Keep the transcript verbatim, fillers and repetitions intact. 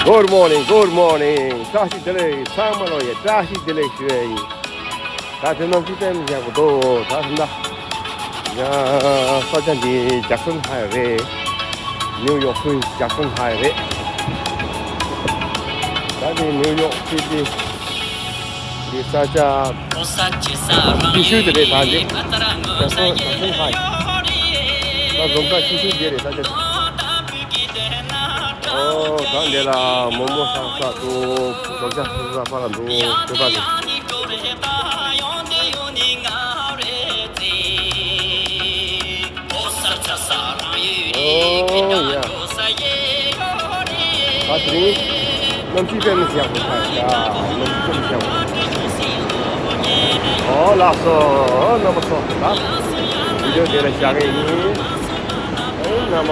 Good morning, good morning. བཀྲ་ཤིས་བདེ་ལེགས། ཚང་མ་ལོ་ཡ་བཀྲ་ཤིས་བདེ་ལེགས་ཞུ་ཡ་ཡིན། ད་དེ་ནང་ཅི་ཙམ་ཡག་པོ་འདུག་ད་ད་ཡ་ས་ཆ་འདི་ཇེག་སན་ཧའི་རེད། ནིའུ་ཡོག་ཁུལ་ཇེག་སན་ཧའི་རེད། ད་འདི་ནིའུ་ཡོག་སི་ཊི་འདི་ས་ཆ། སྐྱིད་ཤོས་དེ་རེད་ད་འདི། ཇེག་སན་ཇེག་སན་ཧའི། ད་འཛོམས་ས་སྐྱིད་ཤོས་དེ་རེད་ས་ཆ་དེ། ཨོ་ད་འདི་ལ་མོག་མོག་ཟ་ས་འདུག་རྡོག་རྒྱ་ཟ་ས་ལ་འདུག་དེ་པ་ལ། ཨོ་ཡ། ད་དེ་རིང་གནམ་གཤིས་དཔེ་མི་སྲིད་ཡག་པོ་ཆགས་ཡ། གནམ་གཤིས་དཔེ་མི་སྲིད་ཡག་པོ། ཨོ་ལགས་སོ། རྣམ་པ་ཚོ་ད་བི་ཌིའོ་དེ་ལ་བཞག་གི་ཡིན།